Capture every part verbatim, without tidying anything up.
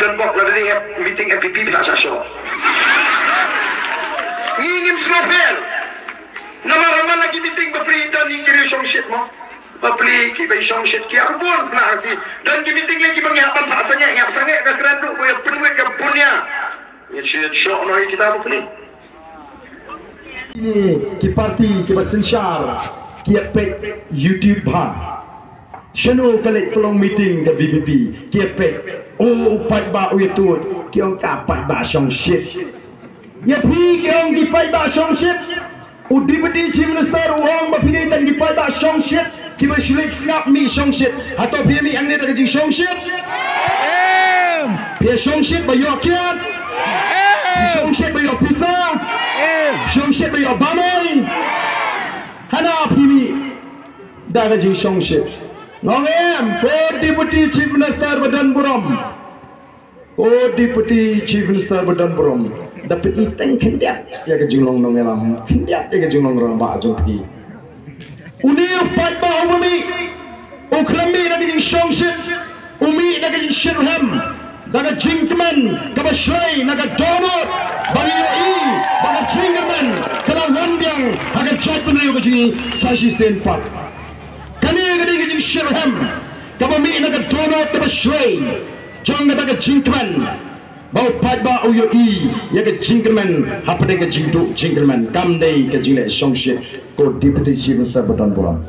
Don bok lada dei meeting M P P phi la shah shoh. Ngi ngim sngewpher. Namar ha man la ki meeting bapli don ïa ki riew shongshit mo. Bapli ki ba shongshit ki ar bun pla si. Don ki meeting lei ki ba ngi hap ban phah sangeh, ngi hap sangeh ka kren ruh ba ïa pynwit ka bun ïa. Ngi shu shoh noh ïa kita bapli. Kine ki party ki ba synshar ki ïa peit YouTube ha. Shano ka leit pynlong meeting ka V P P ki ïa peit. O u paidbah u ïa tut ki ong ka paidbah shongshit. Ïa phi ki ong ki paidbah shongshit. U Deputy Chief Minister u ong ba phi dei tang ki paidbah shongshit ki ba shu leit sngap mih shongshit. Hato phi mih hangne da ka jingshongshit? Em! Phi shongshit ba ïoh kiad? Em! Phi shongshit ba ïoh pisa? Em! Shongshit ba ïoh bamai? Hana phi mih da ka jingshongshit. Ngong em, ko Deputy Chief Minister ba don burom. Ko Deputy Chief Minister ba don burom. Da phi i teng khyndiat ïa ka jinglong nongïalam, khyndiat ïa ka jinglong rangbah jong phi. Une u paidbah u mih, u khlem mih da ka jingshongshit, u mih da ka jingshitrhem, da ka jingkmen kaba shlei na ka dohnud, ba ngi ïohi ba ka jingkyrmen ka la wan biang ha ka jaitbynriew ka jong ngi sa shisien pat. Kane ka dei ka jingshitrhem kaba mih na ka dohnud kaba shlei jong kata ka jingkmen. Ba u paidbah u ïohi ïa ka jingkyrmen hapdeng ka jingduh jingkyrmen, kam dei ka jingleh shongshit, ko Deputy Chief Minister ba don burom.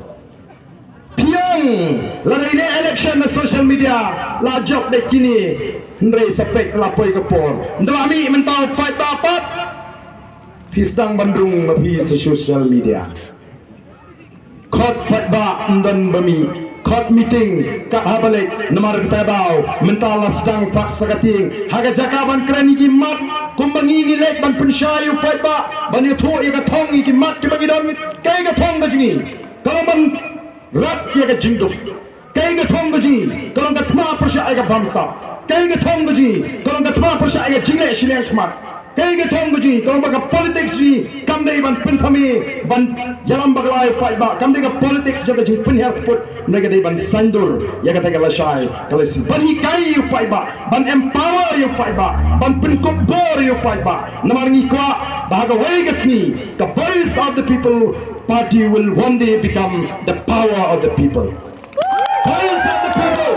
Phi ong lada ine election na social media la jop da kine, hynrei sa peit la poi ka por. Ynda la mih mynta u paidbah pat phi sdang ban rung ma phi sa social media. Khot paidbah ym don ba mih, khot meeting kat haba leit, namar kata ka daw mynta la sdang pat sa ka tieng ha ka jaka ban kren ïa ki mat. Kumba ngi ngi leit ban pynshai ïa u paidbah ban ïathuh ïa ka thong ïa ki mat kiba ngi don. Kaei ka thong ka jong ngi? Ka long ban rat ïa ka jingduk. Kaei ka thong ka jong ngi? Ka long ka thma pyrshah ïa ka bamsap. Kaei ka thong ka jong ngi? Ka long ka thma pyrshah ïa ka jingleh shiliang khmat. Kaei ka thong ka jong ngi? Ka long ba ka politics jong ngi kam dei ban pynthame, ban ïalam bakla ïa u paidbah, kam dei ka politics jong ka jingpynhiar kput, hynrei ka dei ban saiñdur ïa kata ka lashai ka lashai, ban hikai ïa u paidbah, ban empower ïa u paidbah, ban pynkup bor ïa u paidbah. Namar ngi kwah ba ha kawei ka sngi ka Voice of the People Party will one day become the power of the people. Voice of the People.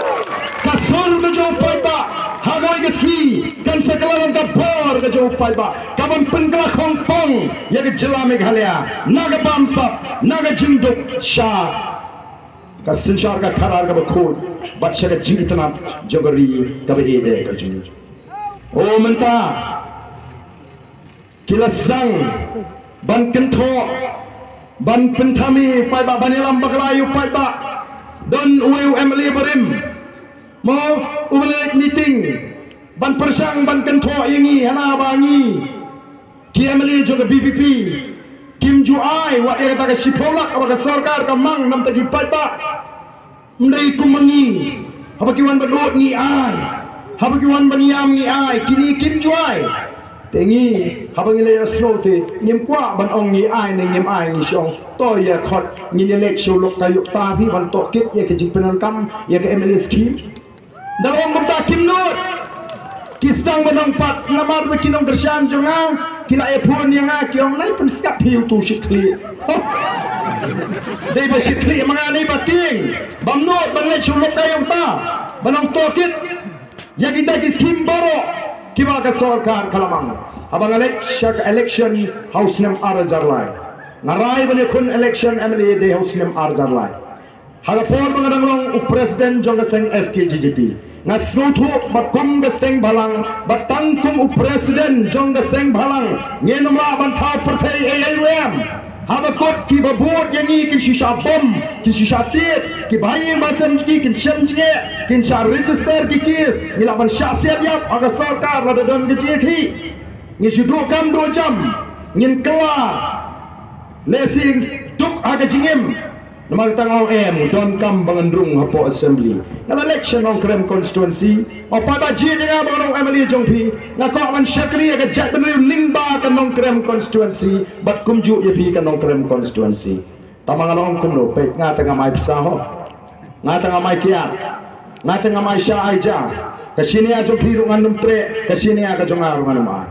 Ka sur ka jong u paidbah ha kawei ka sngi kan sa kylla long ka bor ka jong u paidbah, ka ban pynkylla khongpong ïa ka jylla Meghalaya na ka bamsap, na ka jingduk sha ka synshar ka khadar kaba khuid bad sha ka jingitynnad jong ka ri kaba ïeid ka jong ngi. O mynta ki la sdang ban kynthoh, ban pynthame ïa u paidbah, ban ïalam bakla ïa u paidbah. Don uwei u M L A barim mo, uba la leit meeting ban pyrshang ban kynthoh ïa ngi, hana ba ngi ki M L A jong ka V P P kim ju ai wat ïa kata ka shiphew lak kaba ka sorkar ka mang na bynta ki paidbah. Ym dei kum ma ngi, haba ki wan ban ud ngi ai, haba ki wan ban ïam ngi ai, kine kim ju ai. Te ngi, haba ngi leit ïasnoh te ngim kwah ban ong ngi ai ne ngim ai, ngi shu ong to ïa khot, ngin ïaleit sha u lok kaïuk ta phi ban tohkit ïa ka jingpyndonkam ïa ka M L A scheme. Da long kumta kim nud. Ki sdang ban ong pat, namar ba ki nongkyrshan jong nga ki la ïaphone ïa nga, ki ong, nai pynskhem hi utu shit khlieh. Dei ba shit khlieh ma nga, dei ba tieng bym nud ban leit sha u lok kaïuk ta ban ong tohkit ïa kita ki scheme baroh kiba ka sorkar ka la mang. Haba nga leit sha ka election ha u snem ar hajar lai, nga rai ban ïakhun election M L A dei ha u snem ar hajar lai. Ha ka por ba nga dang long u president jong ka seng F K J J P, nga sngewthuh ba kum ka seng bhalang, ba tang kum u president jong ka seng bhalang, ngin ym lah ban thaw pyrthei ei ei ruh em. Haba kut kiba bud ïa ngi kin shu shah bom, kin shu shah tied, kiba ïing ba sem jong ki kin shem jingeh, kin shah register ki case, ngi lah ban shah siat ïap ha ka sorkar lada don ka jingïakhih. Ngi shu duh kam duh jam, ngin kylla lehse duk ha ka jingim. Namar kata nga ong em, u donkam ba ngan rung hapoh assembly. Nga la leit sha Nongkrem constituency. Ong pat ba jied ïa nga ba ngan long M L A jong phi. Nga kwah ban shakri ïa ka jaitbynriew lyngba ka Nongkrem constituency bad kumjuh ïa phi ka Nongkrem constituency. Tangba nga la ong kumno, peit nga te ngam ai pisa ho. Nga te ngam ai kiad. Nga te ngam ai sha ai ja. Ka shane jong phi ruh ngan ym treh, ka shane ka jong nga ruh ngan ym ai.